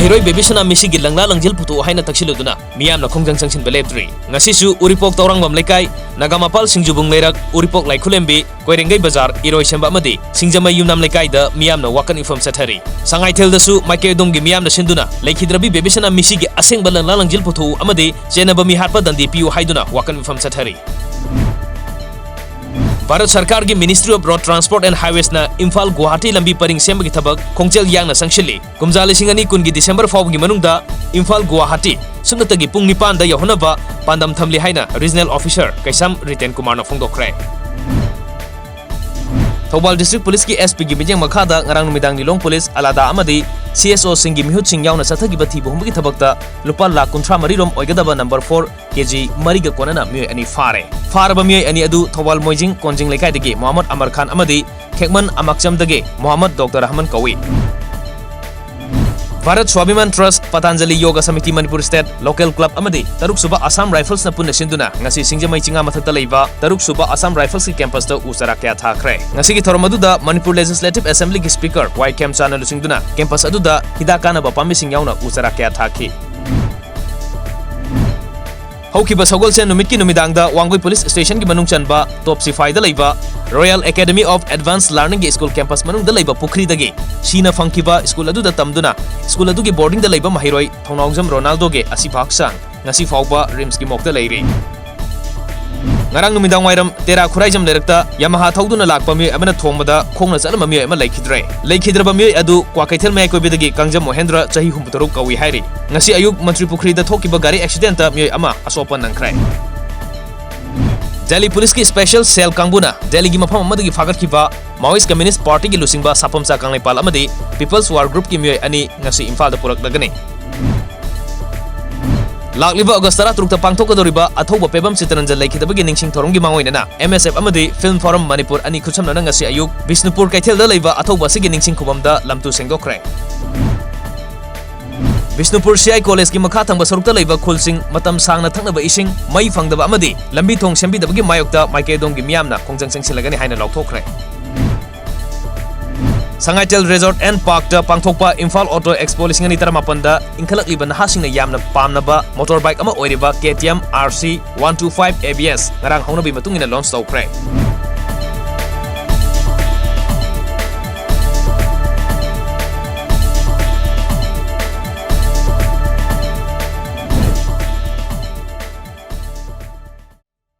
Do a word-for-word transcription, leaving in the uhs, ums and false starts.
ꯃꯍꯩꯔꯣꯏ ꯕꯦꯕꯤꯁꯅꯥ ꯃꯤꯁꯤꯒꯤ ꯂꯪꯂꯥ ꯂꯪꯖꯤꯜ ꯄꯨꯊꯣꯛꯎ ꯍꯥꯏꯅ ꯇꯛꯁꯤꯜꯂꯨꯗꯨꯅ ꯃꯤꯌꯥꯝꯅ ꯈꯣꯡꯖꯪ ꯆꯪꯁꯤꯟꯕ ꯂꯦꯞꯇ꯭ꯔꯤ꯫ ꯉꯁꯤꯁꯨ ꯎꯔꯤꯄꯣꯛ ꯇꯧꯔꯥꯡꯕꯝ ꯂꯩꯀꯥꯏ, ꯅꯒꯥꯃꯄꯥꯜ ꯁꯤꯡꯖꯨꯕꯨꯡ ꯂꯩꯔꯛ, ꯎꯔꯤꯄꯣꯛ ꯂꯥꯏꯈꯨꯂꯦꯝꯕꯤ, ꯀꯣꯏꯔꯦꯡꯒꯩ ꯕꯖꯥꯔ, ꯏꯔꯣꯏꯁꯦꯝꯕ ꯑꯃꯗꯤ ꯁꯤꯡꯖꯃꯩ ꯌꯨꯝꯅꯥꯝ ꯂꯩꯀꯥꯏꯗ ꯃꯤꯌꯥꯝꯅ ꯋꯥꯀꯠ ꯃꯤꯐꯝ ꯆꯠꯊꯔꯤ꯫ ꯁꯉꯥꯏꯊꯦꯜꯗꯁꯨ ꯃꯥꯏꯀꯩ ꯑꯗꯣꯝꯒꯤ ꯃꯤꯌꯥꯝꯅ ꯁꯤꯟꯗꯨꯅ ꯂꯩꯈꯤꯗ꯭ꯔꯕꯤ ꯕꯦꯕꯤꯁꯅꯥ ꯃꯤꯁꯤꯒꯤ ꯑꯁꯦꯡꯕ ꯂꯪꯂꯥ ꯂꯪꯖꯤꯜ ꯄꯨꯊꯣꯛꯎ ꯑꯃꯗꯤ ꯆꯦꯟꯅꯕ ꯃꯤꯍꯥꯠꯄ ꯗꯟꯗꯤ ꯄꯤꯌꯨ ꯍꯥꯏꯗꯨꯅ ꯋꯥꯀꯠ ꯃꯤꯐꯝ ꯆꯠꯊꯔꯤ꯫ ꯚꯥꯔꯠ ꯁꯔꯀꯥꯔꯒꯤ Ministry of Road Transport and Highwaysꯅ Imphal Guwahati ꯂꯝꯕꯤ ꯄꯔꯤꯡ ꯁꯦꯝꯕꯒꯤ ꯊꯕꯛ ꯈꯣꯡꯖꯦꯜ ꯌꯥꯡꯅ ꯆꯪꯁꯤꯜꯂꯤ꯫ ꯀꯨꯝꯖꯥ ꯂꯤꯁꯤꯡ ꯑꯅꯤ ꯀꯨꯟꯒꯤ ꯗꯤꯁꯦꯝꯕꯔ ꯐꯥꯎꯕꯒꯤ ꯃꯅꯨꯡꯗ ꯏꯝꯐꯥꯜ ꯒꯨꯋꯥꯍꯥꯇꯤ ꯁꯨꯞꯅꯇꯒꯤ ꯄꯨꯡ ꯅꯤꯄꯥꯟꯗ ꯌꯧꯍꯟꯅꯕ ꯄꯥꯟꯗꯝ ꯊꯝꯂꯤ ꯍꯥꯏꯅ Regional Officer ꯀꯩꯁꯥꯝ ꯔꯤꯇꯦꯟ ꯀꯨꯃꯥꯔꯅ ꯐꯣꯡꯗꯣꯛꯈ꯭ꯔꯦ꯫ ꯊꯧꯕꯥꯜ District Policeꯀꯤ S Pꯒꯤ ꯃꯤꯠꯌꯦꯡ ꯃꯈꯥꯗ ꯉꯔꯥꯡ ꯅꯨꯃꯤꯗꯥꯡ ꯂꯤꯂꯣꯡ Police, ꯑꯂꯥꯗꯥ ꯑꯃꯗꯤ C S Oꯁꯤꯡꯒꯤ ꯃꯤꯍꯨꯠꯁꯤꯡ ꯌꯥꯎꯅ ꯆꯠꯊꯈꯤꯕ ꯊꯤꯕ ꯍꯨꯝꯕꯒꯤ ꯊꯕꯛꯇ ꯂꯨꯄꯥ ꯂꯥꯈ ꯀꯨꯟꯊ꯭ꯔꯥ ꯃꯔꯤ ꯔꯣꯝ ꯑꯣꯏꯒꯗꯕ number four K G ꯃꯔꯤꯒ ꯀꯣꯟꯅꯅ ꯃꯤꯑꯣꯏ ꯑꯅꯤ ꯐꯥꯔꯦ꯫ ꯐꯥꯔꯕ ꯃꯤꯑꯣꯏ ꯑꯅꯤ ꯑꯗꯨ ꯊꯧꯕꯥꯜ ꯃꯣꯏꯖꯤꯡ ꯀꯣꯟꯖꯤꯡ ꯂꯩꯀꯥꯏꯗꯒꯤ ꯃꯣꯍꯝꯃꯗ ꯑꯃꯔ ꯈꯥꯟ ꯑꯃꯗꯤ ꯈꯦꯛꯃꯟ ꯑꯃꯥꯛꯆꯝꯗꯒꯤ ꯃꯣꯍꯝꯃꯗ ꯗꯣꯛꯇꯔ ꯔꯍꯃꯟ ꯀꯧꯏ꯫ ꯚꯥꯔꯠ ꯁ꯭ꯋꯥꯚꯤꯃꯥꯟ Trust, ꯄꯇꯥꯟꯖꯂꯤ ꯌꯣꯒ samiti Manipur State, Local Club ꯑꯃꯗꯤ ꯇꯔꯨꯛ ꯁꯨꯕ Assam Riflesꯅ ꯄꯨꯟꯅ ꯁꯤꯟꯗꯨꯅ ꯉꯁꯤ ꯁꯤꯡꯖꯃꯩ ꯆꯤꯡꯉꯥ ꯃꯊꯛꯇ ꯂꯩꯕ ꯇꯔꯨꯛ ꯁꯨꯕ Assam Riflesꯀꯤ campusꯇ ꯎ ꯆꯥꯔꯥ ꯀꯌꯥ ꯊꯥꯈ꯭ꯔꯦ꯫ ꯉꯁꯤꯒꯤ ꯊꯧꯔꯝ ꯑꯗꯨꯗ ꯃꯅꯤꯄꯨꯔ Legislative Assemblyꯒꯤ Speaker ꯋꯥꯏ ꯈꯦꯝꯆꯥꯟꯅ ꯂꯨꯆꯤꯡꯗꯨꯅ campus ꯑꯗꯨꯗ ꯍꯤꯗꯥꯛ ꯀꯥꯟꯅꯕ ꯄꯥꯝꯕꯤꯁꯤꯡ ꯌꯥꯎꯅ ꯎ ꯆꯥꯔꯥ ꯀꯌꯥ ꯊꯥꯈꯤ꯫ ꯍꯧꯈꯤꯕ ꯁꯒꯣꯜꯁꯦꯟ ꯅꯨꯃꯤꯠꯀꯤ ꯅꯨꯃꯤꯗꯥꯡꯗ ꯋꯥꯡꯒꯣꯏ Police Stationꯒꯤ ꯃꯅꯨꯡ ꯆꯟꯕ ꯇꯣꯞ ꯁꯤꯐꯥꯏꯗ ꯂꯩꯕ Royal Academy of Advanced Learningꯒꯤ school campus ꯃꯅꯨꯡꯗ ꯂꯩꯕ ꯄꯨꯈ꯭ꯔꯤꯗꯒꯤ ꯁꯤꯅ ꯐꯪꯈꯤꯕ school ꯑꯗꯨꯗ ꯇꯝꯗꯨꯅ school ꯑꯗꯨꯒꯤ boardingꯗ ꯂꯩꯕ ꯃꯍꯩꯔꯣꯏ ꯊꯧꯅꯥꯎꯖꯝ ꯔꯣꯅꯥꯜꯗꯣꯒꯤ ꯑꯁꯤꯕ ꯍꯛꯆꯥꯡ ꯉꯁꯤ ꯐꯥꯎꯕ RIMSꯀꯤ morgueꯇ ꯂꯩꯔꯤ꯫ ꯉꯔꯥꯡ ꯅꯨꯃꯤꯗꯥꯡ ꯋꯥꯏꯔꯝ ꯇꯦꯔꯥ ꯈꯨꯔꯥꯏꯖꯝ ꯂꯩꯔꯛꯇ Yamaha ꯊꯧꯗꯨꯅ ꯂꯥꯛꯄ ꯃꯤꯑꯣꯏ ꯑꯃꯅ ꯊꯣꯡꯕꯗ ꯈꯣꯡꯅ ꯆꯠꯂꯝꯕ ꯃꯤꯑꯣꯏ ꯑꯃ ꯂꯩꯈꯤꯗ꯭ꯔꯦ꯫ ꯂꯩꯈꯤꯗ꯭ꯔꯕ ꯃꯤꯑꯣꯏ ꯑꯗꯨ ꯀ꯭ꯋꯥꯀꯩꯊꯦꯜ ꯃꯌꯥꯏ ꯀꯣꯏꯕꯗꯒꯤ ꯀꯥꯡꯖꯝ ꯃꯣꯍꯦꯟꯗ꯭ꯔ, ꯆꯍꯤ ꯍꯨꯝꯐꯨꯇꯔꯨꯛ ꯀꯧꯏ ꯍꯥꯏꯔꯤ꯫ ꯉꯁꯤ ꯑꯌꯨꯛ ꯃꯟꯇ꯭ꯔꯤ ꯄꯨꯈ꯭ꯔꯤꯗ ꯊꯣꯛꯈꯤꯕ ꯒꯥꯔꯤ accidentꯇ ꯃꯤꯑꯣꯏ ꯑꯃ ꯑꯁꯣꯛꯄ ꯅꯪꯈ꯭ꯔꯦ꯫ ꯗꯦꯜꯂꯤ Policeꯀꯤ Special Cell ꯀꯥꯡꯕꯨꯅ ꯗꯦꯜꯂꯤꯒꯤ ꯃꯐꯝ ꯑꯃꯗꯒꯤ ꯐꯥꯒꯠꯈꯤꯕ Maoist Communist Partyꯒꯤ ꯂꯨꯆꯤꯡꯕ ꯁꯥꯄꯝꯆꯥ ꯀꯪꯂꯩꯄꯥꯜ ꯑꯃꯗꯤ People's War Groupꯀꯤ ꯃꯤꯑꯣꯏ ꯑꯅꯤ ꯉꯁꯤ ꯏꯝꯐꯥꯜꯗ ꯄꯨꯔꯛꯂꯒꯅꯤ꯫ ꯂꯥꯛꯂꯤꯕ ꯑꯣꯒꯁ ꯇꯔꯥꯇꯔꯨꯛꯇ ꯄꯥꯡꯊꯣꯛꯀꯗꯧꯔꯤꯕ ꯑꯊꯧꯕ ꯄꯦꯕꯝ ꯆꯤꯇꯔꯟꯖꯟ ꯂꯩꯈꯤꯗꯕꯒꯤ ꯅꯤꯡꯁꯤꯡ ꯊꯧꯔꯝꯒꯤ ꯃꯥꯡꯑꯣꯏꯅꯅ M S F ꯑꯃꯗꯤ Film Forum ꯃꯅꯤꯄꯨꯔ ꯑꯅꯤ ꯈꯨꯠꯁꯝꯅꯅ ꯉꯁꯤ ꯑꯌꯨꯛ ꯕꯤꯁꯅꯨꯄꯨꯔ ꯀꯩꯊꯦꯜꯗ ꯂꯩꯕ ꯑꯊꯧꯕ ꯑꯁꯤꯒꯤ ꯅꯤꯡꯁꯤꯡ ꯈꯨꯕꯝꯗ ꯂꯝꯇꯨ ꯁꯦꯡꯗꯣꯛꯈ꯭ꯔꯦ꯫ ꯕꯤꯁꯅꯨꯄꯨꯔ C I Collegeꯀꯤ ꯃꯈꯥ ꯊꯪꯕ ꯁꯔꯨꯛꯇ ꯂꯩꯕ ꯈꯨꯜꯁꯤꯡ ꯃꯇꯝ ꯁꯥꯡꯅ ꯊꯛꯅꯕ ꯏꯁꯤꯡ, ꯃꯩ ꯐꯪꯗꯕ ꯑꯃꯗꯤ ꯂꯝꯕꯤ ꯊꯣꯡ ꯁꯦꯝꯕꯤꯗꯕꯒꯤ ꯃꯥꯌꯣꯛꯇ ꯃꯥꯏꯀꯩ ꯑꯗꯣꯝꯒꯤ ꯃꯤꯌꯥꯝꯅ ꯈꯣꯡꯖꯪ ꯆꯪꯁꯤꯜꯂꯒꯅꯤ ꯍꯥꯏꯅ ꯂꯥꯎꯊꯣꯛꯈ꯭ꯔꯦ꯫ ꯁꯉꯥꯏꯊꯦꯜ Resort and Parkꯇ ꯄꯥꯡꯊꯣꯛꯄ ꯏꯝꯐꯥꯜ Auto Expo ꯂꯤꯁꯤꯡ ꯑꯅꯤ ꯇꯔꯥꯃꯥꯄꯟꯗ ꯏꯟꯈꯠꯂꯛꯂꯤꯕ ꯅꯍꯥꯁꯤꯡꯅ ꯌꯥꯝꯅ ꯄꯥꯝꯅꯕ motorbike ꯑꯃ ꯑꯣꯏꯔꯤꯕ K T M R C one two five A B S ꯉꯔꯥꯡ ꯍꯧꯅꯕꯤ ꯃꯇꯨꯡ ꯏꯟꯅ launch ꯇꯧꯈ꯭ꯔꯦ꯫